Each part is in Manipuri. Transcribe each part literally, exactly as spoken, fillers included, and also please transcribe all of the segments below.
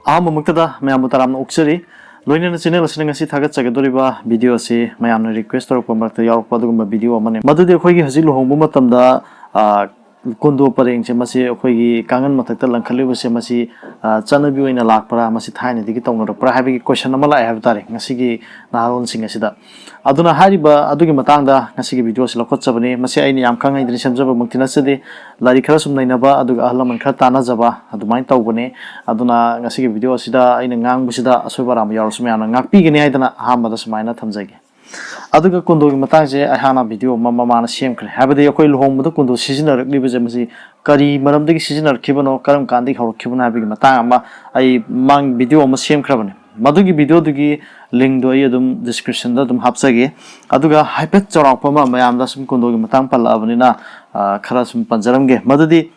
ꯑꯍꯥꯟꯕꯃꯛꯇꯗ ꯃꯌꯥꯝꯕꯨ ꯇꯔꯥꯝꯅ ꯑꯣꯛꯆꯔꯤ꯫ ꯂꯣꯏꯅꯅ channel ꯑꯁꯤꯅ ꯉꯁꯤ ꯊꯥꯒꯠꯆꯒꯗꯧꯔꯤꯕ video ꯑꯁꯤ ꯃꯌꯥꯝꯅ request ꯇꯧꯔꯛꯄ ꯃꯔꯛꯇ ꯌꯥꯎꯔꯛꯄ ꯑꯗꯨꯒꯨꯝꯕ video ꯑꯃꯅꯤ꯫ ꯃꯗꯨꯗꯤ ꯑꯩꯈꯣꯏꯒꯤ ꯍꯧꯖꯤꯛ ꯂꯨꯍꯣꯡꯕ ꯃꯇꯝꯗ, ꯑ, ꯀꯨꯟꯗꯣ ꯄꯔꯦꯡꯁꯦ ꯃꯁꯤ ꯑꯩꯈꯣꯏꯒꯤ ꯀꯥꯡꯈꯟ ꯃꯊꯛꯇ ꯂꯪꯈꯠꯂꯤꯕꯁꯦ ꯃꯁꯤ, ꯑ, ꯆꯠꯅꯕꯤ ꯑꯣꯏꯅ ꯂꯥꯛꯄ꯭ꯔꯥ, ꯃꯁꯤ ꯊꯥꯏꯅꯗꯒꯤ ꯇꯧꯅꯔꯛꯄ꯭ꯔꯥ ꯍꯥꯏꯕꯒꯤ question ꯑꯃ ꯂꯥꯛꯑꯦ ꯍꯥꯏꯕ ꯇꯥꯔꯦ ꯉꯁꯤꯒꯤ ꯅꯍꯥꯔꯣꯜꯁꯤꯡ ꯑꯁꯤꯗ꯫ ꯑꯗꯨꯅ ꯍꯥꯏꯔꯤꯕ ꯑꯗꯨꯒꯤ ꯃꯇꯥꯡꯗ ꯉꯁꯤꯒꯤ video ꯑꯁꯤ ꯂꯧꯈꯠꯆꯕꯅꯤ꯫ ꯃꯁꯤ ꯑꯩꯅ ꯌꯥꯝ ꯈꯪ ꯍꯩꯗꯅ ꯁꯦꯝꯖꯕꯃꯛꯇꯤ ꯅꯠꯆꯗꯦ꯫ ꯂꯥꯏꯔꯤꯛ ꯈꯔ ꯁꯨꯝ ꯅꯩꯅꯕ ꯑꯗꯨꯒ ꯑꯍꯜ ꯂꯃꯟ ꯈꯔ ꯇꯥꯟꯅꯖꯕ ꯑꯗꯨꯃꯥꯏꯅ ꯇꯧꯕꯅꯤ꯫ ꯑꯗꯨꯅ ꯉꯁꯤꯒꯤ video ꯑꯁꯤꯗ ꯑꯩꯅ ꯉꯥꯡꯕꯁꯤꯗ ꯑꯁꯣꯏꯕ ꯑꯔꯥꯟꯕ ꯌꯥꯎꯔꯁꯨ ꯃꯌꯥꯝꯅ ꯉꯥꯛꯄꯤꯒꯅꯤ ꯍꯥꯏꯗꯅ ꯑꯍꯥꯟꯕꯗ ꯁꯨꯃꯥꯏꯅ ꯊꯝꯖꯒꯦ꯫ ꯑꯗꯨꯒ ꯀꯨꯟꯗꯣꯒꯤ ꯃꯇꯥꯡꯁꯦ ꯑꯩꯍꯥꯛꯅ video ꯑꯃ ꯃꯃꯥꯡꯗ ꯁꯦꯝꯈ꯭ꯔꯦ꯫ ꯍꯥꯏꯕꯗꯤ ꯑꯩꯈꯣꯏ ꯂꯨꯍꯣꯡꯕꯗ ꯀꯨꯟꯗꯣ ꯁꯤꯖꯤꯟꯅꯔꯛꯂꯤꯕꯁꯦ ꯃꯁꯤ ꯀꯔꯤ ꯃꯔꯝꯗꯒꯤ ꯁꯤꯖꯤꯟꯅꯔꯛꯈꯤꯕꯅꯣ, ꯀꯔꯝ ꯀꯥꯟꯗꯒꯤ ꯍꯧꯔꯛꯈꯤꯕꯅꯣ ꯍꯥꯏꯕꯒꯤ ꯃꯇꯥꯡ ꯑꯃ ꯑꯩ ꯃꯃꯥꯡ video ꯑꯃ ꯁꯦꯝꯈ꯭ꯔꯕꯅꯤ꯫ ꯃꯗꯨꯒꯤ video ꯗꯨꯒꯤ link ꯗꯣ ꯑꯩ ꯑꯗꯨꯝ description ꯗ ꯑꯗꯨꯝ ꯍꯥꯞꯆꯒꯦ꯫ ꯑꯗꯨꯒ ꯍꯥꯏꯐꯦꯠ ꯆꯥꯎꯔꯥꯛꯄ ꯑꯃ ꯃꯌꯥꯝꯗ ꯁꯨꯝ ꯀꯨꯟꯗꯣꯒꯤ ꯃꯇꯥꯡ ꯄꯜꯂꯛꯑꯕꯅꯤꯅ, ꯑ, ꯈꯔ ꯁꯨꯝ ꯄꯟꯖꯔꯝꯒꯦ꯫ ꯃꯗꯨꯗꯤ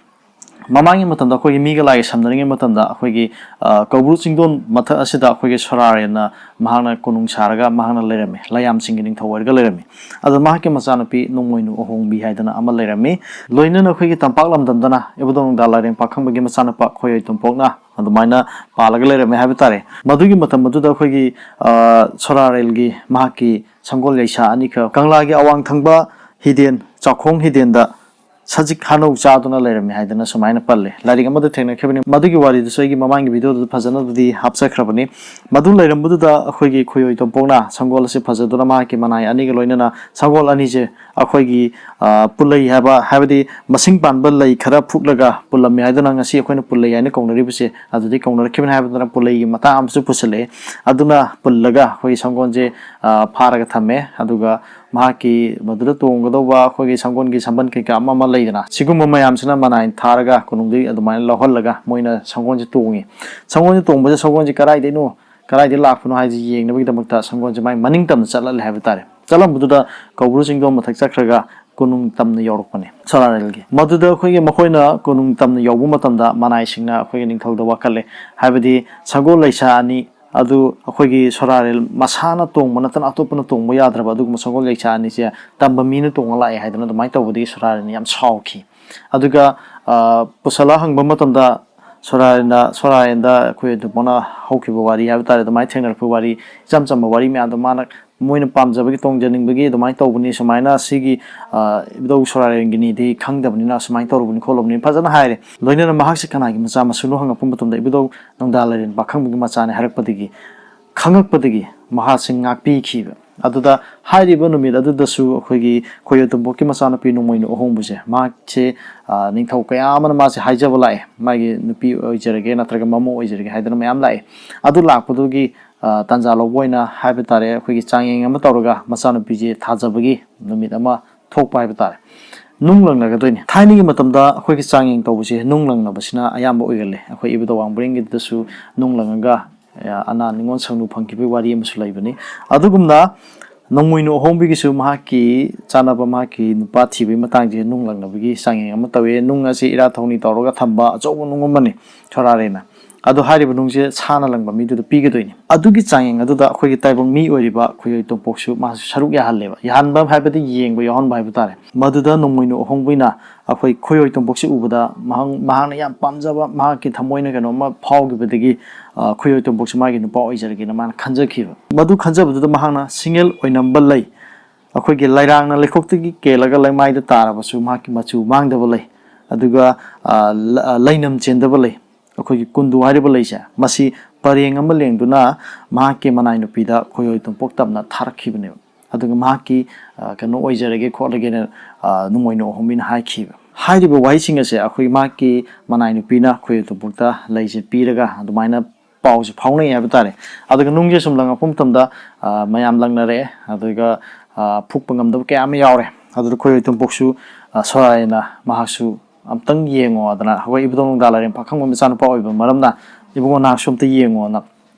ꯃꯃꯥꯡꯒꯤ ꯃꯇꯝꯗ ꯑꯩꯈꯣꯏꯒꯤ ꯃꯤꯒ ꯂꯥꯏꯒ ꯁꯝꯅꯔꯤꯉꯩ ꯃꯇꯝꯗ ꯑꯩꯈꯣꯏꯒꯤ, ꯑ, ꯀꯧꯕ꯭ꯔꯨ ꯆꯤꯡꯗꯣꯟ ꯃꯊꯛ ꯑꯁꯤꯗ ꯑꯩꯈꯣꯏꯒꯤ ꯁꯣꯔꯥꯔꯦꯜꯅ ꯃꯍꯥꯛꯅ ꯀꯣꯅꯨꯡ ꯁꯥꯔꯒ ꯃꯍꯥꯛꯅ ꯂꯩꯔꯝꯃꯤ, ꯂꯩꯌꯥꯝꯁꯤꯡꯒꯤ ꯅꯤꯡꯊꯧ ꯑꯣꯏꯔꯒ ꯂꯩꯔꯝꯃꯤ꯫ ꯑꯗꯣ ꯃꯍꯥꯛꯀꯤ ꯃꯆꯥꯅꯨꯄꯤ ꯅꯣꯡꯃꯣꯏꯅꯨ ꯑꯍꯣꯡꯕꯤ ꯍꯥꯏꯗꯅ ꯑꯃ ꯂꯩꯔꯝꯃꯤ꯫ ꯂꯣꯏꯅꯅ ꯑꯩꯈꯣꯏꯒꯤ ꯇꯝꯄꯥꯛ ꯂꯝꯗꯝꯗꯅ ꯏꯕꯨꯙꯧ ꯅꯣꯡꯗꯥ ꯂꯥꯏꯔꯦꯝ ꯄꯥꯈꯪꯕꯒꯤ ꯃꯆꯥꯅꯨꯄꯥ ꯈꯣꯏꯑꯣꯏ ꯇꯣꯝꯄꯣꯛꯅ ꯑꯗꯨꯃꯥꯏꯅ ꯄꯥꯜꯂꯒ ꯂꯩꯔꯝꯃꯦ ꯍꯥꯏꯕ ꯇꯥꯔꯦ꯫ ꯃꯗꯨꯒꯤ ꯃꯇꯝ ꯑꯗꯨꯗ ꯑꯩꯈꯣꯏꯒꯤ, ꯑ, ꯁꯣꯔꯥꯔꯦꯜꯒꯤ ꯃꯍꯥꯛꯀꯤ ꯁꯪꯒꯣꯜ ꯂꯩꯁꯥ ꯑꯅꯤꯈꯛ ꯀꯪꯂꯥꯒꯤ ꯑꯋꯥꯡ ꯊꯪꯕ ꯍꯤꯗꯦꯟ, ꯆꯥꯛꯈꯣꯡ ꯍꯤꯗꯦꯟꯗ ꯁꯖꯤꯛ ꯍꯥꯅꯧ ꯆꯥꯗꯨꯅ ꯂꯩꯔꯝꯃꯤ ꯍꯥꯏꯗꯅ ꯁꯨꯃꯥꯏꯅ ꯄꯜꯂꯦ꯫ ꯂꯥꯏꯔꯤꯛ ꯑꯃꯗ ꯊꯦꯡꯅꯈꯤꯕꯅꯤ꯫ ꯃꯗꯨꯒꯤ ꯋꯥꯔꯤꯗꯨꯁꯨ ꯑꯩꯒꯤ ꯃꯃꯥꯡꯒꯤ video ꯗꯨꯗ ꯐꯖꯅꯗꯤ ꯍꯥꯞꯆꯈ꯭ꯔꯕꯅꯤ꯫ ꯃꯗꯨ ꯂꯩꯔꯝꯕꯗꯨꯗ ꯑꯩꯈꯣꯏꯒꯤ ꯈꯣꯏꯑꯣꯏ ꯇꯣꯝꯄꯣꯛꯅ ꯁꯪꯒꯣꯜ ꯑꯁꯤ ꯐꯖꯗꯨꯅ ꯃꯍꯥꯛꯀꯤ ꯃꯅꯥꯏ ꯑꯅꯤꯒ ꯂꯣꯏꯅꯅ ꯁꯪꯒꯣꯜ ꯑꯅꯤꯁꯦ ꯑꯩꯈꯣꯏꯒꯤ, ꯑ, ꯄꯨꯜꯂꯩ ꯍꯥꯏꯕ, ꯍꯥꯏꯕꯗꯤ ꯃꯁꯤꯡ ꯄꯥꯟꯕ ꯂꯩ ꯈꯔ ꯐꯨꯛꯂꯒ ꯄꯨꯜꯂꯝꯃꯤ ꯍꯥꯏꯗꯨꯅ ꯉꯁꯤ ꯑꯩꯈꯣꯏꯅ ꯄꯨꯜꯂꯩ ꯍꯥꯏꯅ ꯀꯧꯅꯔꯤꯕꯁꯦ ꯑꯗꯨꯗꯤ ꯀꯧꯅꯔꯛꯈꯤꯕꯅꯤ ꯍꯥꯏꯕꯗꯨꯅ ꯄꯨꯜꯂꯩꯒꯤ ꯃꯇꯥꯡ ꯑꯃꯁꯨ ꯄꯨꯁꯤꯜꯂꯛꯑꯦ꯫ ꯑꯗꯨꯅ ꯄꯨꯜꯂꯒ ꯑꯩꯈꯣꯏꯒꯤ ꯁꯪꯒꯣꯜꯁꯦ, ꯑ, ꯐꯥꯔꯒ ꯊꯝꯃꯦ꯫ ꯑꯗꯨꯒ ꯃꯍꯥꯛꯀꯤ ꯃꯗꯨꯗ ꯇꯣꯡꯒꯗꯧꯕ ꯑꯩꯈꯣꯏꯒꯤ ꯁꯪꯒꯣꯜꯒꯤ ꯁꯝꯕꯟ ꯀꯩꯀꯥ ꯑꯃ ꯑꯃ ꯂꯩꯗꯅ, ꯁꯤꯒꯨꯝꯕ ꯃꯌꯥꯝꯁꯤꯅ ꯃꯅꯥꯏ ꯊꯥꯔꯒ ꯀꯣꯅꯨꯡꯗꯒꯤ ꯑꯗꯨꯃꯥꯏꯅ ꯂꯧꯍꯜꯂꯒ ꯃꯣꯏꯅ ꯁꯪꯒꯣꯜꯁꯦ ꯇꯣꯡꯉꯤ꯫ ꯁꯪꯒꯣꯜꯁꯦ ꯇꯣꯡꯕꯁꯦ ꯁꯪꯒꯣꯜꯁꯦ ꯀꯗꯥꯏꯗꯩꯅꯣ, ꯀꯗꯥꯏꯗꯒꯤ ꯂꯥꯛꯄꯅꯣ ꯍꯥꯏꯁꯤ ꯌꯦꯡꯅꯕꯒꯤꯗꯃꯛꯇ ꯁꯪꯒꯣꯜꯁꯦ ꯃꯥꯏ ꯃꯅꯤꯡ ꯇꯝꯅ ꯆꯠꯍꯜꯂꯦ ꯍꯥꯏꯕ ꯇꯥꯔꯦ꯫ ꯆꯠꯂꯝꯕꯗꯨꯗ ꯀꯧꯕ꯭ꯔꯨ ꯆꯤꯡꯗꯣꯟ ꯃꯊꯛ ꯆꯠꯈ꯭ꯔꯒ ꯀꯣꯅꯨꯡ ꯇꯝꯅ ꯌꯧꯔꯛꯄꯅꯦ ꯁꯣꯔꯥꯔꯦꯜꯒꯤ꯫ ꯃꯗꯨꯗ ꯑꯩꯈꯣꯏꯒꯤ ꯃꯈꯣꯏꯅ ꯀꯣꯅꯨꯡ ꯇꯝꯅ ꯌꯧꯕ ꯃꯇꯝꯗ ꯃꯅꯥꯏꯁꯤꯡꯅ ꯑꯩꯈꯣꯏꯒꯤ ꯅꯤꯡꯊꯧꯗ ꯋꯥꯀꯠꯂꯦ꯫ ꯍꯥꯏꯕꯗꯤ ꯁꯪꯒꯣꯜ ꯂꯩꯁꯥ ꯑꯅꯤ ꯑꯗꯨ ꯑꯩꯈꯣꯏꯒꯤ ꯁꯣꯔꯥꯔꯦꯜ ꯃꯁꯥꯅ ꯇꯣꯡꯕ ꯅꯠꯇꯅ ꯑꯇꯣꯞꯄꯅ ꯇꯣꯡꯕ ꯌꯥꯗ꯭ꯔꯕ ꯑꯗꯨꯒꯨꯝꯕ ꯁꯪꯒꯣꯜ ꯂꯩꯁꯥ ꯑꯅꯤꯁꯦ ꯇꯝꯕ ꯃꯤꯅ ꯇꯣꯡꯉ ꯂꯥꯛꯑꯦ ꯍꯥꯏꯗꯅ ꯑꯗꯨꯃꯥꯏꯅ ꯇꯧꯕꯗꯒꯤ ꯁꯣꯔꯥꯔꯦꯜꯅ ꯌꯥꯝ ꯁꯥꯎꯈꯤ꯫ ꯑꯗꯨꯒ, ꯑ, ꯄꯨꯁꯜꯂ ꯍꯪꯕ ꯃꯇꯝꯗ ꯁꯣꯔꯥꯔꯦꯟꯗ ꯁꯣꯔꯥꯔꯦꯟꯗ ꯑꯩꯈꯣꯏ ꯏꯕꯨꯙꯧꯅ ꯍꯧꯈꯤꯕ ꯋꯥꯔꯤ ꯍꯥꯏꯕ ꯇꯥꯔꯦ, ꯑꯗꯨꯃꯥꯏꯅ ꯊꯦꯡꯅꯔꯛꯄ ꯋꯥꯔꯤ, ꯏꯆꯝ ꯆꯝꯕ ꯋꯥꯔꯤ ꯃꯌꯥꯝꯗꯣ ꯃꯥꯅ ꯃꯣꯏꯅ ꯄꯥꯝꯖꯕꯒꯤ, ꯇꯣꯡꯖꯅꯤꯡꯕꯒꯤ ꯑꯗꯨꯃꯥꯏꯅ ꯇꯧꯕꯅꯤ, ꯁꯨꯃꯥꯏꯅ ꯁꯤꯒꯤ ꯏꯕꯨꯙꯧ ꯁꯣꯔꯥꯔꯦꯟꯒꯤꯅꯤꯗꯤ ꯈꯪꯗꯕꯅꯤꯅ ꯁꯨꯃꯥꯏꯅ ꯇꯧꯔꯨꯕꯅꯤ ꯈꯣꯠꯂꯨꯕꯅꯤ ꯐꯖꯅ ꯍꯥꯏꯔꯦ꯫ ꯂꯣꯏꯅꯅ ꯃꯍꯥꯛꯁꯦ ꯀꯅꯥꯒꯤ ꯃꯆꯥ ꯃꯁꯨꯅꯣ ꯍꯪꯉꯛꯄ ꯃꯇꯝꯗ ꯏꯕꯨꯙꯧ ꯅꯣꯡꯗꯥ ꯂꯥꯏꯔꯦꯟ ꯄꯥꯈꯪꯕꯒꯤ ꯃꯆꯥꯅꯤ ꯍꯥꯏꯔꯛꯄꯗꯒꯤ, ꯈꯪꯉꯛꯄꯗꯒꯤ ꯃꯍꯥꯛꯁꯦ ꯉꯥꯛꯄꯤꯈꯤꯕ꯫ ꯑꯗꯨꯗ ꯍꯥꯏꯔꯤꯕ ꯅꯨꯃꯤꯠ ꯑꯗꯨꯗꯁꯨ ꯑꯩꯈꯣꯏꯒꯤ ꯈꯣꯏꯌꯣꯏ ꯇꯣꯝꯄꯣꯛꯀꯤ ꯃꯆꯥꯅꯨꯄꯤ ꯅꯣꯡꯃꯩꯅꯨ ꯑꯍꯣꯡꯕꯁꯦ, ꯃꯍꯥꯛꯁꯦ ꯅꯤꯡꯊꯧ ꯀꯌꯥ ꯑꯃꯅ ꯃꯥꯁꯦ ꯍꯥꯏꯖꯕ ꯂꯥꯛꯑꯦ, ꯃꯥꯒꯤ ꯅꯨꯄꯤ ꯑꯣꯏꯖꯔꯒꯦ ꯅꯠꯇ꯭ꯔꯒ ꯃꯃꯧ ꯑꯣꯏꯖꯔꯒꯦ ꯍꯥꯏꯗꯅ ꯃꯌꯥꯝ ꯂꯥꯛꯑꯦ꯫ ꯑꯗꯨ ꯂꯥꯛꯄꯗꯨꯒꯤ ꯇꯥꯟꯖꯥ ꯂꯧꯕ ꯑꯣꯏꯅ ꯍꯥꯏꯕ ꯇꯥꯔꯦ, ꯑꯩꯈꯣꯏꯒꯤ ꯆꯥꯡꯌꯦꯡ ꯑꯃ ꯇꯧꯔꯒ ꯃꯆꯥꯅꯨꯄꯤꯁꯦ ꯊꯥꯖꯕꯒꯤ ꯅꯨꯃꯤꯠ ꯑꯃ ꯊꯣꯛꯄ ꯍꯥꯏꯕ ꯇꯥꯔꯦ, ꯅꯨꯡ ꯂꯪꯅꯒꯗꯣꯏꯅꯤ꯫ ꯊꯥꯏꯅꯒꯤ ꯃꯇꯝꯗ ꯑꯩꯈꯣꯏꯒꯤ ꯆꯥꯡꯌꯦꯡ ꯇꯧꯕꯁꯦ ꯅꯨꯡ ꯂꯪꯅꯕꯁꯤꯅ ꯑꯌꯥꯝꯕ ꯑꯣꯏꯒꯜꯂꯦ꯫ ꯑꯩꯈꯣꯏ ꯏꯕꯨꯙꯧ ꯋꯥꯡꯕ꯭ꯔꯦꯟꯒꯤꯗꯁꯨ ꯅꯨꯡ ꯂꯪꯉꯒ ꯑꯅꯥ ꯅꯤꯡꯉꯣꯜ ꯁꯪꯅꯨ ꯐꯪꯈꯤꯕꯒꯤ ꯋꯥꯔꯤ ꯑꯃꯁꯨ ꯂꯩꯕꯅꯤ꯫ ꯑꯗꯨꯒꯨꯝꯅ ꯅꯣꯡꯃꯩꯅꯨ ꯑꯍꯣꯡꯕꯤꯒꯤꯁꯨ ꯃꯍꯥꯛꯀꯤ ꯆꯥꯅꯕ, ꯃꯍꯥꯛꯀꯤ ꯅꯨꯄꯥ ꯊꯤꯕꯒꯤ ꯃꯇꯥꯡꯁꯦ ꯅꯨꯡ ꯂꯪꯅꯕꯒꯤ ꯆꯥꯡꯌꯦꯡ ꯑꯃ ꯇꯧꯋꯦ꯫ ꯅꯨꯡ ꯑꯁꯤ ꯏꯔꯥ ꯊꯧꯅꯤ ꯇꯧꯔꯒ ꯊꯝꯕ ꯑꯆꯧꯕ ꯅꯨꯡ ꯑꯃꯅꯤ, ꯁꯣꯔꯥꯔꯦꯟꯅ꯫ ꯑꯗꯣ ꯍꯥꯏꯔꯤꯕ ꯅꯨꯡꯁꯦ ꯁꯥꯅ ꯂꯪꯕ ꯃꯤꯗꯨꯗ ꯄꯤꯒꯗꯣꯏꯅꯤ꯫ ꯑꯗꯨꯒꯤ ꯆꯥꯡꯌꯦꯡ ꯑꯗꯨꯗ ꯑꯩꯈꯣꯏꯒꯤ ꯇꯥꯏꯕꯪ ꯃꯤ ꯑꯣꯏꯔꯤꯕ ꯈꯣꯏꯌꯣꯏ ꯇꯣꯝꯄꯣꯛꯁꯨ ꯃꯥꯁꯨ ꯁꯔꯨꯛ ꯌꯥꯍꯜꯂꯦꯕ꯫ ꯌꯥꯍꯟꯕ ꯍꯥꯏꯕꯗꯤ ꯌꯦꯡꯕ ꯌꯥꯎꯍꯟꯕ ꯍꯥꯏꯕ ꯇꯥꯔꯦ꯫ ꯃꯗꯨꯗ ꯅꯣꯡꯃꯩꯅꯨ ꯑꯍꯣꯡꯕꯤꯅ ꯑꯩꯈꯣꯏ ꯈꯣꯏꯌꯣꯏ ꯇꯣꯝꯄꯣꯛꯁꯤ ꯎꯕꯗ ꯃꯍꯥꯛ, ꯃꯍꯥꯛꯅ ꯌꯥꯝ ꯄꯥꯝꯖꯕ, ꯃꯍꯥꯛꯀꯤ ꯊꯃꯣꯏꯅ ꯀꯩꯅꯣꯝꯃ ꯐꯥꯎꯈꯤꯕꯗꯒꯤ, ꯑ, ꯈꯣꯏꯌꯣꯏ ꯇꯣꯝꯄꯣꯛꯁꯤ ꯃꯥꯒꯤ ꯅꯨꯄꯥ ꯑꯣꯏꯖꯔꯒꯦꯅ ꯃꯥꯅ ꯈꯟꯖꯈꯤꯕ꯫ ꯃꯗꯨ ꯈꯟꯖꯕꯗꯨꯗ ꯃꯍꯥꯛꯅ ꯁꯤꯡꯉꯦꯜ ꯑꯣꯏꯅꯝꯕ ꯂꯩ, ꯑꯩꯈꯣꯏꯒꯤ ꯂꯩꯔꯥꯡꯅ ꯂꯩꯈꯣꯛꯇꯒꯤ ꯀꯦꯜꯂꯒ ꯂꯩꯃꯥꯏꯗ ꯇꯥꯔꯕꯁꯨ ꯃꯍꯥꯛꯀꯤ ꯃꯆꯨ ꯃꯥꯡꯗꯕ ꯂꯩ, ꯑꯗꯨꯒ, ꯑ, ꯂ-, ꯑ, ꯂꯩꯅꯝ ꯆꯦꯟꯗꯕ ꯂꯩ, ꯑꯩꯈꯣꯏꯒꯤ ꯀꯨꯟꯗꯨ ꯍꯥꯏꯔꯤꯕ ꯂꯩꯁꯦ, ꯃꯁꯤ ꯄꯔꯦꯡ ꯑꯃ ꯂꯦꯡꯗꯨꯅ ꯃꯍꯥꯛꯀꯤ ꯃꯅꯥꯏ ꯅꯨꯄꯤꯗ ꯈꯣꯏꯌꯣꯏ ꯇꯣꯝꯄꯣꯛ ꯇꯞꯅ ꯊꯥꯔꯛꯈꯤꯕꯅꯦꯕ꯫ ꯑꯗꯨꯒ ꯃꯍꯥꯛꯀꯤ, ꯑ, ꯀꯩꯅꯣ ꯑꯣꯏꯖꯔꯒꯦ ꯈꯣꯠꯂꯒꯦꯅ, ꯑ, ꯅꯣꯡꯃꯩꯅꯨ ꯑꯍꯣꯡꯕꯤꯅ ꯍꯥꯏꯈꯤꯕ꯫ ꯍꯥꯏꯔꯤꯕ ꯋꯥꯍꯩꯁꯤꯡ ꯑꯁꯦ ꯑꯩꯈꯣꯏ ꯃꯍꯥꯛꯀꯤ ꯃꯅꯥꯏ ꯅꯨꯄꯤꯅ ꯈꯣꯏꯌꯣꯏ ꯇꯣꯝꯄꯣꯛꯇ ꯂꯩꯁꯦ ꯄꯤꯔꯒ ꯑꯗꯨꯃꯥꯏꯅ ꯄꯥꯎꯁꯦ ꯐꯥꯎꯅꯩ ꯍꯥꯏꯕ ꯇꯥꯔꯦ꯫ ꯑꯗꯨꯒ ꯅꯨꯡꯁꯦ ꯁꯨꯝ ꯂꯪꯉꯛꯄ ꯃꯇꯝꯗ, ꯑ, ꯃꯌꯥꯝ ꯂꯪꯅꯔꯛꯑꯦ꯫ ꯑꯗꯨꯒ, ꯑ, ꯐꯨꯛꯄ ꯉꯝꯗꯕ ꯀꯌꯥ ꯑꯃ ꯌꯥꯎꯔꯦ꯫ ꯑꯗꯨꯗ ꯈꯣꯏꯌꯣꯏ ꯇꯣꯝꯄꯣꯛꯁꯨ, ꯑ, ꯁꯣꯔꯥꯔꯦꯟꯅ ꯃꯍꯥꯛꯁꯨ ꯑꯝꯇꯪ ꯌꯦꯡꯉꯣꯗꯅ ꯑꯩꯈꯣꯏ ꯏꯕꯨꯙꯧ ꯅꯣꯡꯗꯥ ꯂꯥꯏꯔꯦꯟ ꯄꯥꯈꯪꯕ ꯃꯆꯥꯅꯨꯄꯥ ꯑꯣꯏꯕ ꯃꯔꯝꯅ, "ꯏꯕꯨꯡꯉꯣ, ꯅꯍꯥꯛꯁꯨ ꯑꯝꯇ ꯌꯦꯡꯉꯣꯅ"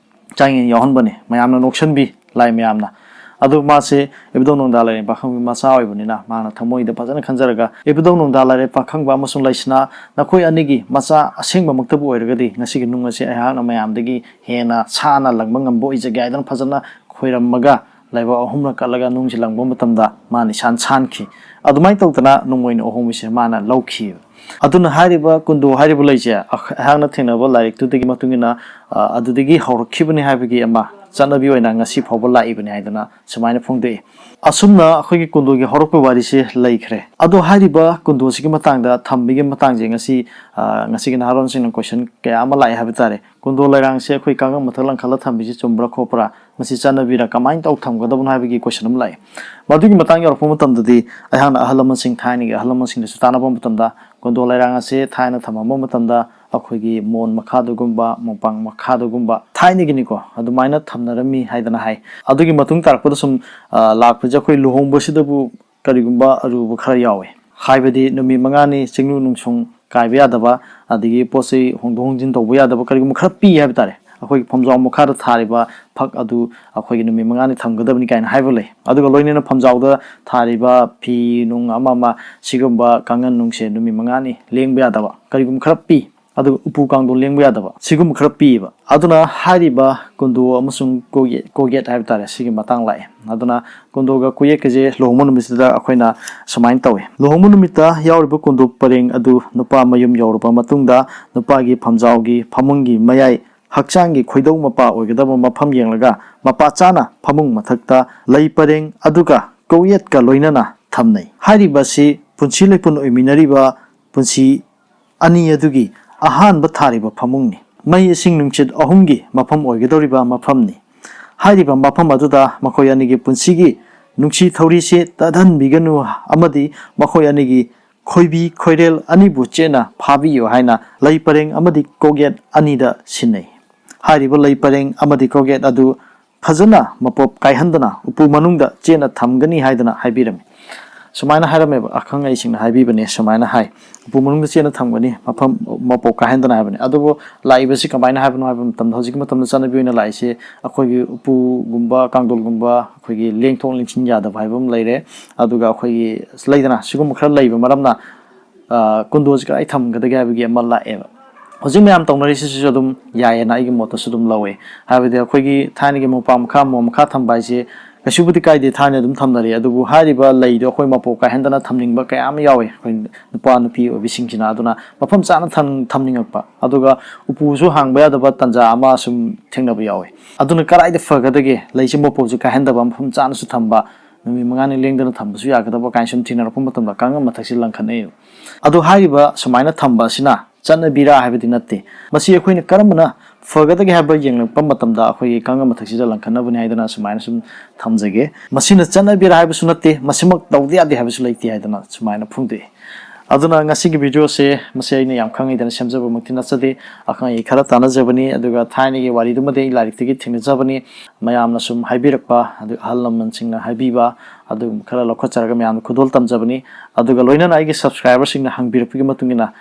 ꯆꯥꯡꯌꯦꯡ ꯌꯥꯎꯍꯟꯕꯅꯤ꯫ ꯃꯌꯥꯝꯅ ꯅꯣꯛꯁꯟꯕꯤ, ꯂꯥꯏ ꯃꯌꯥꯝꯅ꯫ ꯑꯗꯨ ꯃꯥꯁꯦ ꯏꯕꯨꯙꯧ ꯅꯣꯡꯗꯥ ꯂꯥꯏꯔꯦꯟ ꯄꯥꯈꯪꯕꯒꯤ ꯃꯆꯥ ꯑꯣꯏꯕꯅꯤꯅ ꯃꯥꯅ ꯊꯃꯣꯏꯗ ꯐꯖꯅ ꯈꯟꯖꯔꯒ, "ꯏꯕꯨꯙꯧ ꯅꯣꯡꯗꯥ ꯂꯥꯏꯔꯦꯟ ꯄꯥꯈꯪꯕ ꯑꯃꯁꯨꯡ ꯂꯩꯁꯅꯥ, ꯅꯈꯣꯏ ꯑꯅꯤꯒꯤ ꯃꯆꯥ ꯑꯁꯦꯡꯕꯃꯛꯇꯕꯨ ꯑꯣꯏꯔꯒꯗꯤ ꯉꯁꯤꯒꯤ ꯅꯨꯡ ꯑꯁꯤ ꯑꯩꯍꯥꯛꯅ ꯃꯌꯥꯝꯗꯒꯤ ꯍꯦꯟꯅ ꯁꯥꯅ ꯂꯪꯕ ꯉꯝꯕ ꯑꯣꯏꯖꯒꯦ" ꯍꯥꯏꯗꯅ ꯐꯖꯅ ꯈꯣꯏꯔꯝꯃꯒ ꯂꯥꯏꯕꯛ ꯑꯍꯨꯝꯂꯛ ꯀꯠꯂꯒ ꯅꯨꯡꯁꯤ ꯂꯪꯕ ꯃꯇꯝꯗ ꯃꯥ ꯅꯤꯁꯥꯟ ꯁꯥꯟꯈꯤ꯫ ꯑꯗꯨꯃꯥꯏꯅ ꯇꯧꯗꯅ ꯅꯣꯡꯃꯩꯅꯨ ꯑꯍꯣꯡꯕꯁꯦ ꯃꯥꯅ ꯂꯧꯈꯤꯕ꯫ ꯑꯗꯨꯅ ꯍꯥꯏꯔꯤꯕ ꯀꯨꯟꯗꯣ ꯍꯥꯏꯔꯤꯕ ꯂꯩꯁꯦ ꯑꯩꯍꯥꯛꯅ ꯊꯦꯡꯅꯕ ꯂꯥꯏꯔꯤꯛꯇꯨꯗꯒꯤ ꯃꯇꯨꯡ ꯏꯟꯅ, ꯑ, ꯑꯗꯨꯗꯒꯤ ꯍꯧꯔꯛꯈꯤꯕꯅꯤ ꯍꯥꯏꯕꯒꯤ ꯑꯃ ꯆꯠꯅꯕꯤ ꯑꯣꯏꯅ ꯉꯁꯤ ꯐꯥꯎꯕ ꯂꯥꯛꯏꯕꯅꯤ ꯍꯥꯏꯗꯅ ꯁꯨꯃꯥꯏꯅ ꯐꯣꯡꯗꯣꯛꯏ꯫ ꯑꯁꯨꯝꯅ ꯑꯩꯈꯣꯏꯒꯤ ꯀꯨꯟꯗꯣꯒꯤ ꯍꯧꯔꯛꯄ ꯋꯥꯔꯤꯁꯦ ꯂꯩꯈ꯭ꯔꯦ꯫ ꯑꯗꯣ ꯍꯥꯏꯔꯤꯕ ꯀꯨꯟꯗꯣꯁꯤꯒꯤ ꯃꯇꯥꯡꯗ ꯊꯝꯕꯒꯤ ꯃꯇꯥꯡꯁꯦ ꯉꯁꯤ, ꯑ, ꯉꯁꯤꯒꯤ ꯅꯍꯥꯔꯣꯜꯁꯤꯡꯅ question ꯀꯌꯥ ꯑꯃ ꯂꯥꯛꯑꯦ ꯍꯥꯏꯕ ꯇꯥꯔꯦ꯫ ꯀꯨꯟꯗꯣ ꯂꯩꯔꯥꯡꯁꯦ ꯑꯩꯈꯣꯏ ꯀꯥꯡꯒꯪ ꯃꯊꯛ ꯂꯪꯈꯠꯂ ꯊꯝꯕꯤꯁꯦ ꯆꯨꯝꯕ꯭ꯔꯥ ꯈꯣꯠꯄ꯭ꯔꯥ? ꯃꯁꯤ ꯆꯠꯅꯕꯤꯔ ꯀꯃꯥꯏꯅ ꯇꯧ ꯊꯝꯒꯗꯕꯅꯣ ꯍꯥꯏꯕꯒꯤ question ꯑꯃ ꯂꯥꯛꯑꯦ꯫ ꯃꯗꯨꯒꯤ ꯃꯇꯥꯡ ꯌꯧꯔꯛꯄ ꯃꯇꯝꯗꯗꯤ ꯑꯩꯍꯥꯛꯅ ꯑꯍꯜ ꯂꯃꯟꯁꯤꯡ, ꯊꯥꯏꯅꯒꯤ ꯑꯍꯜ ꯂꯃꯟꯁꯤꯡꯗꯁꯨ ꯇꯥꯟꯅꯕ ꯃꯇꯝꯗ ꯀꯨꯟꯗꯣ ꯂꯩꯔꯥꯡ ꯑꯁꯦ ꯊꯥꯏꯅ ꯊꯝꯃꯝꯕ ꯃꯇꯝꯗ ꯑꯩꯈꯣꯏꯒꯤ ꯃꯣꯟ ꯃꯈꯥꯗꯒꯨꯝꯕ, ꯃꯣꯝꯄꯥꯛ ꯃꯈꯥꯗꯒꯨꯝꯕ ꯊꯥꯏꯅꯒꯤꯅꯤꯀꯣ, ꯑꯗꯨꯃꯥꯏꯅ ꯊꯝꯅꯔꯝꯃꯤ ꯍꯥꯏꯗꯅ ꯍꯥꯏ꯫ ꯑꯗꯨꯒꯤ ꯃꯇꯨꯡ ꯇꯥꯔꯛꯄꯗ ꯁꯨꯝ, ꯑ, ꯂꯥꯛꯄꯁꯦ ꯑꯩꯈꯣꯏ ꯂꯨꯍꯣꯡꯕꯁꯤꯗꯕꯨ ꯀꯔꯤꯒꯨꯝꯕ ꯑꯔꯨꯕ ꯈꯔ ꯌꯥꯎꯋꯦ꯫ ꯍꯥꯏꯕꯗꯤ ꯅꯨꯃꯤꯠ ꯃꯉꯥꯅꯤ ꯆꯤꯡꯅꯨ ꯅꯨꯡꯁꯨꯡ ꯀꯥꯏꯕ ꯌꯥꯗꯕ, ꯑꯗꯒꯤ ꯄꯣꯠ ꯆꯩ ꯍꯣꯡꯗꯣꯛ ꯍꯣꯡꯖꯤꯟ ꯇꯧꯕ ꯌꯥꯗꯕ ꯀꯔꯤꯒꯨꯝꯕ ꯈꯔ ꯄꯤ ꯍꯥꯏꯕ ꯇꯥꯔꯦ꯫ ꯑꯩꯈꯣꯏꯒꯤ ꯐꯝꯖꯥꯎ ꯃꯈꯥꯗ ꯊꯥꯔꯤꯕ ꯐꯛ ꯑꯗꯨ ꯑꯩꯈꯣꯏꯒꯤ ꯅꯨꯃꯤꯠ ꯃꯉꯥꯅꯤ ꯊꯝꯒꯗꯕꯅꯤ ꯀꯥꯏꯅ ꯍꯥꯏꯕ ꯂꯩ꯫ ꯑꯗꯨꯒ ꯂꯣꯏꯅꯅ ꯐꯝꯖꯥꯎꯗ ꯊꯥꯔꯤꯕ ꯐꯤ ꯅꯨꯡ ꯑꯃ ꯑꯃ ꯁꯤꯒꯨꯝꯕ ꯀꯥꯡꯒꯟ ꯅꯨꯡꯁꯦ ꯅꯨꯃꯤꯠ ꯃꯉꯥꯅꯤ ꯂꯦꯡꯕ ꯌꯥꯗꯕ ꯀꯔꯤꯒꯨꯝꯕ ꯈꯔ ꯄꯤ꯫ ꯑꯗꯨꯒ ꯎꯄꯨ ꯀꯥꯡꯊꯣꯟ ꯂꯦꯡꯕ ꯌꯥꯗꯕ ꯁꯤꯒꯨꯝꯕ ꯈꯔ ꯄꯤꯌꯦꯕ꯫ ꯑꯗꯨꯅ ꯍꯥꯏꯔꯤꯕ ꯀꯨꯟꯗꯣ ꯑꯃꯁꯨꯡ ꯀꯣꯒꯦ-, ꯀꯣꯒꯦꯠ ꯍꯥꯏꯕ ꯇꯥꯔꯦ, ꯁꯤꯒꯤ ꯃꯇꯥꯡ ꯂꯥꯛꯑꯦ꯫ ꯑꯗꯨꯅ ꯀꯨꯟꯗꯣꯒ ꯀꯣꯒꯦꯠꯀꯁꯦ ꯂꯨꯍꯣꯡꯕ ꯅꯨꯃꯤꯠꯁꯤꯗ ꯑꯩꯈꯣꯏꯅ ꯁꯨꯃꯥꯏꯅ ꯇꯧꯏ꯫ ꯂꯨꯍꯣꯡꯕ ꯅꯨꯃꯤꯠꯇ ꯌꯥꯎꯔꯤꯕ ꯀꯨꯟꯗꯣ ꯄꯔꯦꯡ ꯑꯗꯨ ꯅꯨꯄꯥ ꯃꯌꯨꯝ ꯌꯧꯔꯕ ꯃꯇꯨꯡꯗ ꯅꯨꯄꯥꯒꯤ ꯐꯝꯖꯥꯎꯒꯤ ꯐꯃꯨꯡꯒꯤ ꯃꯌꯥꯏ ꯍꯛꯆꯥꯡꯒꯤ ꯈꯣꯏꯗꯧ ꯃꯄꯥ ꯑꯣꯏꯒꯗꯕ ꯃꯐꯝ ꯌꯦꯡꯂꯒ ꯃꯄꯥ ꯆꯥꯅ ꯐꯃꯨꯡ ꯃꯊꯛꯇ ꯂꯩ ꯄꯔꯦꯡ ꯑꯗꯨꯒ ꯀꯣꯒꯦꯠꯀ ꯂꯣꯏꯅꯅ ꯊꯝꯅꯩ꯫ ꯍꯥꯏꯔꯤꯕꯁꯤ ꯄꯨꯟꯁꯤ ꯂꯩꯄꯨꯟ ꯑꯣꯏꯃꯤꯟꯅꯔꯤꯕ ꯄꯨꯟꯁꯤ ꯑꯅꯤ ꯑꯗꯨꯒꯤ ꯑꯍꯥꯟꯕ ꯊꯥꯔꯤꯕ ꯐꯃꯨꯡꯅꯤ꯫ ꯃꯩ, ꯏꯁꯤꯡ, ꯅꯨꯡꯁꯤꯠ ꯑꯍꯨꯝꯒꯤ ꯃꯐꯝ ꯑꯣꯏꯒꯗꯧꯔꯤꯕ ꯃꯐꯝꯅꯤ꯫ ꯍꯥꯏꯔꯤꯕ ꯃꯐꯝ ꯑꯗꯨꯗ ꯃꯈꯣꯏ ꯑꯅꯤꯒꯤ ꯄꯨꯟꯁꯤꯒꯤ ꯅꯨꯡꯁꯤ ꯊꯧꯔꯤꯁꯦ ꯇꯠꯍꯟꯕꯤꯒꯅꯨ ꯑꯃꯗꯤ ꯃꯈꯣꯏ ꯑꯅꯤꯒꯤ ꯈꯣꯏꯕꯤ ꯈꯣꯏꯔꯦꯜ ꯑꯅꯤꯕꯨ ꯆꯦꯠꯅ ꯐꯥꯕꯤꯌꯨ ꯍꯥꯏꯅ ꯂꯩ ꯄꯔꯦꯡ ꯑꯃꯗꯤ ꯀꯣꯒꯦꯠ ꯑꯅꯤꯗ ꯁꯤꯟꯅꯩ꯫ ꯍꯥꯏꯔꯤꯕ ꯂꯩ ꯄꯔꯦꯡ ꯑꯃꯗꯤ ꯀꯣꯒꯦꯠ ꯑꯗꯨ ꯐꯖꯅ ꯃꯄꯣꯞ ꯀꯥꯏꯍꯟꯗꯅ ꯎꯄꯨ ꯃꯅꯨꯡꯗ ꯆꯦꯠꯅ ꯊꯝꯒꯅꯤ ꯍꯥꯏꯗꯅ ꯍꯥꯏꯕꯤꯔꯝꯃꯤ꯫ ꯁꯨꯃꯥꯏꯅ ꯍꯥꯏꯔꯝꯃꯦꯕ, ꯑꯈꯪ ꯑꯍꯩꯁꯤꯡꯅ ꯍꯥꯏꯕꯤꯕꯅꯦ, ꯁꯨꯃꯥꯏꯅ ꯍꯥꯏ, "ꯎꯄꯨ ꯃꯅꯨꯡꯗ ꯆꯦꯠꯅ ꯊꯝꯒꯅꯤ, ꯃꯐꯝ ꯃꯄꯣꯞ ꯀꯥꯏꯍꯟꯗꯅ" ꯍꯥꯏꯕꯅꯦ꯫ ꯑꯗꯨꯕꯨ ꯂꯥꯛꯏꯕꯁꯤ ꯀꯃꯥꯏꯅ ꯍꯥꯏꯕꯅꯣ ꯍꯥꯏꯕ ꯃꯇꯝꯗ, ꯍꯧꯖꯤꯛꯀꯤ ꯃꯇꯝꯗ ꯆꯠꯅꯕꯤ ꯑꯣꯏꯅ ꯂꯥꯛꯏꯁꯦ ꯑꯩꯈꯣꯏꯒꯤ ꯎꯄꯨꯒꯨꯝꯕ, ꯀꯥꯡꯊꯣꯜꯒꯨꯝꯕ ꯑꯩꯈꯣꯏꯒꯤ ꯂꯦꯡꯊꯣꯛ ꯂꯦꯡꯁꯤꯟ ꯌꯥꯗꯕ ꯍꯥꯏꯕ ꯑꯃ ꯂꯩꯔꯦ꯫ ꯑꯗꯨꯒ ꯑꯩꯈꯣꯏꯒꯤ ꯂꯩꯗꯅ ꯁꯤꯒꯨꯝꯕ ꯈꯔ ꯂꯩꯕ ꯃꯔꯝꯅ, ꯑ, ꯀꯨꯟꯗꯣꯁꯤ ꯀꯗꯥꯏ ꯊꯝꯒꯗꯒꯦ ꯍꯥꯏꯕꯒꯤ ꯑꯃ ꯂꯥꯛꯑꯦꯕ꯫ ꯍꯧꯖꯤꯛ ꯃꯌꯥꯝ ꯇꯧꯅꯔꯤꯁꯤꯁꯨ ꯑꯗꯨꯝ ꯌꯥꯏꯌꯦꯅ ꯑꯩꯒꯤ ꯃꯣꯠꯇꯁꯨ ꯑꯗꯨꯝ ꯂꯧꯋꯦ꯫ ꯍꯥꯏꯕꯗꯤ ꯑꯩꯈꯣꯏꯒꯤ ꯊꯥꯏꯅꯒꯤ ꯃꯣꯝꯄꯥꯛ ꯃꯈꯥ, ꯃꯣꯟ ꯃꯈꯥ ꯊꯝꯕ ꯍꯥꯏꯁꯦ ꯀꯩꯁꯨꯕꯨꯗꯤ ꯀꯥꯏꯗꯦ, ꯊꯥꯏꯅ ꯑꯗꯨꯝ ꯊꯝꯅꯔꯤ꯫ ꯑꯗꯨꯕꯨ ꯍꯥꯏꯔꯤꯕ ꯂꯩꯗꯣ ꯑꯩꯈꯣꯏ ꯃꯄꯣꯞ ꯀꯥꯏꯍꯟꯗꯅ ꯊꯝꯅꯤꯡꯕ ꯀꯌꯥ ꯑꯃ ꯌꯥꯎꯋꯦ, ꯑꯩꯈꯣꯏ ꯅꯨꯄꯥ ꯅꯨꯄꯤ ꯑꯣꯏꯕꯤꯁꯤꯡꯁꯤꯅ꯫ ꯑꯗꯨꯅ ꯃꯐꯝ ꯆꯥꯅ ꯊꯝ-, ꯊꯝꯅꯤꯡꯉꯛꯄ, ꯑꯗꯨꯒ ꯎꯄꯨꯁꯨ ꯍꯥꯡꯕ ꯌꯥꯗꯕ ꯇꯥꯟꯖꯥ ꯑꯃ ꯁꯨꯝ ꯊꯦꯡꯅꯕ ꯌꯥꯎꯋꯦ꯫ ꯑꯗꯨꯅ ꯀꯗꯥꯏꯗ ꯐꯒꯗꯒꯦ? ꯂꯩꯁꯦ ꯃꯄꯣꯞꯁꯨ ꯀꯥꯏꯍꯟꯗꯕ, ꯃꯐꯝ ꯆꯥꯅꯁꯨ ꯊꯝꯕ, ꯅꯨꯃꯤꯠ ꯃꯉꯥꯅꯤ ꯂꯦꯡꯗꯅ ꯊꯝꯕꯁꯨ ꯌꯥꯒꯗꯕ ꯀꯥꯏꯅ ꯁꯨꯝ ꯊꯦꯡꯅꯔꯛꯄ ꯃꯇꯝꯗ ꯀꯥꯡꯒ ꯃꯊꯛꯁꯤꯗ ꯂꯪꯈꯠꯅꯩ꯫ ꯑꯗꯣ ꯍꯥꯏꯔꯤꯕ ꯁꯨꯃꯥꯏꯅ ꯊꯝꯕ ꯑꯁꯤꯅ ꯆꯠꯅꯕꯤꯔꯥ ꯍꯥꯏꯕꯗꯤ ꯅꯠꯇꯦ꯫ ꯃꯁꯤ ꯑꯩꯈꯣꯏꯅ ꯀꯔꯝꯕꯅ ꯐꯒꯗꯒꯦ ꯍꯥꯏꯕ ꯌꯦꯡꯂꯛꯄ ꯃꯇꯝꯗ ꯑꯩꯈꯣꯏꯒꯤ ꯀꯥꯡꯒ ꯃꯊꯛꯁꯤꯗ ꯂꯪꯈꯠꯅꯕꯅꯤ ꯍꯥꯏꯗꯅ ꯁꯨꯃꯥꯏꯅ ꯁꯨꯝ ꯊꯝꯖꯒꯦ꯫ ꯃꯁꯤꯅ ꯆꯠꯅꯕꯤꯔꯥ ꯍꯥꯏꯕꯁꯨ ꯅꯠꯇꯦ, ꯃꯁꯤꯃꯛ ꯇꯧꯗ ꯌꯥꯗꯦ ꯍꯥꯏꯕꯁꯨ ꯂꯩꯇꯦ ꯍꯥꯏꯗꯅ ꯁꯨꯃꯥꯏꯅ ꯐꯣꯡꯗꯣꯛꯏ꯫ ꯑꯗꯨꯅ ꯉꯁꯤꯒꯤ ꯚꯤꯗꯤꯑꯣꯁꯦ ꯃꯁꯤ ꯑꯩꯅ ꯌꯥꯝ ꯈꯪꯉꯤꯗꯅ ꯁꯦꯝꯖꯕꯃꯛꯇꯤ ꯅꯠꯆꯗꯦ, ꯑꯈꯪ ꯑꯍꯩ ꯈꯔ ꯇꯥꯟꯅꯖꯕꯅꯤ꯫ ꯑꯗꯨꯒ ꯊꯥꯏꯅꯒꯤ ꯋꯥꯔꯤꯗꯨꯃꯗꯤ ꯑꯩ ꯂꯥꯏꯔꯤꯛꯇꯒꯤ ꯊꯦꯡꯅꯖꯕꯅꯤ, ꯃꯌꯥꯝꯅ ꯁꯨꯝ ꯍꯥꯏꯕꯤꯔꯛꯄ, ꯑꯗꯨ ꯑꯍꯜ ꯂꯃꯟꯁꯤꯡꯅ ꯍꯥꯏꯕꯤꯕ, ꯑꯗꯨꯒꯨꯝꯕ ꯈꯔ ꯂꯧꯈꯠꯆꯔꯒ ꯃꯌꯥꯝꯗ ꯈꯨꯗꯣꯜ ꯇꯝꯖꯕꯅꯤ꯫ ꯑꯗꯨꯒ ꯂꯣꯏꯅꯅ ꯑꯩꯒꯤ ꯁꯕꯁꯀ꯭ꯔꯥꯏꯕꯔꯁꯤꯡꯅ ꯍꯪꯕꯤꯔꯛꯄꯒꯤ ꯃꯇꯨꯡ ꯏꯟꯅ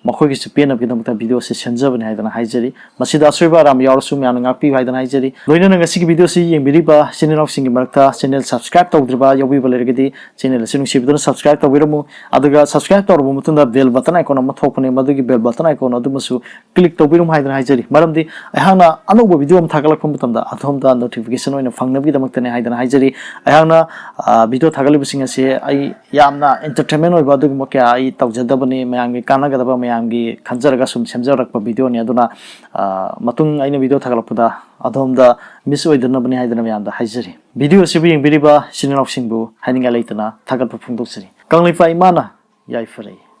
ꯃꯈꯣꯏꯒꯤꯁꯨ ꯄꯦꯟꯅꯕꯒꯤꯗꯃꯛꯇ ꯚꯤꯗꯤꯑꯣꯁꯦ ꯁꯦꯝꯖꯕꯅꯤ ꯍꯥꯏꯗꯅ ꯍꯥꯏꯖꯔꯤ꯫ ꯃꯁꯤꯗ ꯑꯁꯣꯏꯕ ꯑꯔꯥꯟꯕ ꯌꯥꯎꯔꯁꯨ ꯃꯌꯥꯝꯅ ꯉꯥꯛꯄꯤꯌꯨ ꯍꯥꯏꯗꯅ ꯍꯥꯏꯖꯔꯤ꯫ ꯂꯣꯏꯅꯅ ꯉꯁꯤꯒꯤ ꯚꯤꯗꯤꯑꯣꯁꯤ ꯌꯦꯡꯕꯤꯔꯤꯕ ꯏꯆꯤꯟ ꯏꯅꯥꯎꯁꯤꯡꯒꯤ ꯃꯔꯛꯇ ꯆꯦꯅꯦꯜ ꯁꯕꯁꯀ꯭ꯔꯥꯏꯕ ꯇꯧꯗ꯭ꯔꯤꯕ ꯌꯥꯎꯕꯤꯕ ꯂꯩꯔꯒꯗꯤ ꯆꯦꯅꯦꯜ ꯑꯁꯤ ꯅꯨꯡꯁꯤꯕꯤꯗꯨꯅ ꯁꯕꯁꯀ꯭ꯔꯥꯏꯕ ꯇꯧꯕꯤꯔꯝꯃꯨ꯫ ꯑꯗꯨꯒ ꯁꯕꯁꯀ꯭ꯔꯥꯏꯕ ꯇꯧꯔꯕ ꯃꯇꯨꯡꯗ ꯕꯦꯜ ꯕꯇꯟ ꯑꯥꯏꯀꯣꯟ ꯑꯃ ꯊꯣꯛꯄꯅꯦ, ꯃꯗꯨꯒꯤ ꯕꯦꯜ ꯕꯇꯟ ꯑꯥꯏꯀꯣꯟ ꯑꯗꯨꯃꯁꯨ ꯀ꯭ꯂꯤꯛ ꯇꯧꯕꯤꯔꯝꯃꯨ ꯍꯥꯏꯗꯅ ꯍꯥꯏꯖꯔꯤ꯫ ꯃꯔꯝꯗꯤ ꯑꯩꯍꯥꯛꯅ ꯑꯅꯧꯕ ꯚꯤꯗꯤꯑꯣ ꯑꯃ ꯊꯥꯒꯠꯂꯛꯄ ꯃꯇꯝꯗ ꯑꯗꯣꯝꯗ ꯅꯣꯇꯤꯐꯤꯀꯦꯁꯟ ꯑꯣꯏꯅ ꯐꯪꯅꯕꯒꯤꯗꯃꯛꯇꯅꯦ ꯍꯥꯏꯗꯅ ꯍꯥꯏꯖꯔꯤ꯫ ꯑꯩꯍꯥꯛꯅ, ꯑ, ꯚꯤꯗꯤꯑꯣ ꯊꯥꯒꯠꯂꯤꯕꯁꯤꯡ ꯑꯁꯤ ꯑꯩ ꯌꯥꯝꯅ ꯑꯦꯟꯇꯔꯇꯦꯟꯃꯦꯟ ꯑꯣꯏꯕ ꯑꯗꯨꯒꯨꯝꯕ ꯀꯌꯥ ꯑꯩ ꯇꯧꯖꯗꯕꯅꯤ꯫ ꯃꯌꯥꯝꯒꯤ ꯀꯥꯟꯅꯒꯗꯕ, ꯃꯌꯥꯝꯒꯤ ꯈꯟꯖꯔꯒ ꯁꯨꯝ ꯁꯦꯝꯖꯔꯛꯄ ꯚꯤꯗꯤꯑꯣꯅꯤ꯫ ꯑꯗꯨꯅ, ꯑ, ꯃꯇꯨꯡ ꯑꯩꯅ ꯚꯤꯗꯤꯑꯣ ꯊꯥꯒꯠꯂꯛꯄꯗ ꯑꯗꯣꯝꯗ ꯃꯤꯁ ꯑꯣꯏꯗꯅꯕꯅꯤ ꯍꯥꯏꯗꯅ ꯃꯌꯥꯝꯗ ꯍꯥꯏꯖꯔꯤ꯫ ꯚꯤꯗꯤꯑꯣ ꯑꯁꯤꯕꯨ ꯌꯦꯡꯕꯤꯔꯤꯕ ꯏꯆꯤꯟ ꯏꯅꯥꯎꯁꯤꯡꯕꯨ ꯍꯥꯏꯅꯤꯡꯉꯥꯏ ꯂꯩꯇꯅ ꯊꯥꯒꯠꯄ ꯐꯣꯡꯗꯣꯛꯆꯔꯤ꯫ ꯀꯪꯂꯩꯄꯥꯛ ꯏꯃꯥꯅ ꯌꯥꯏꯐꯔꯦ꯫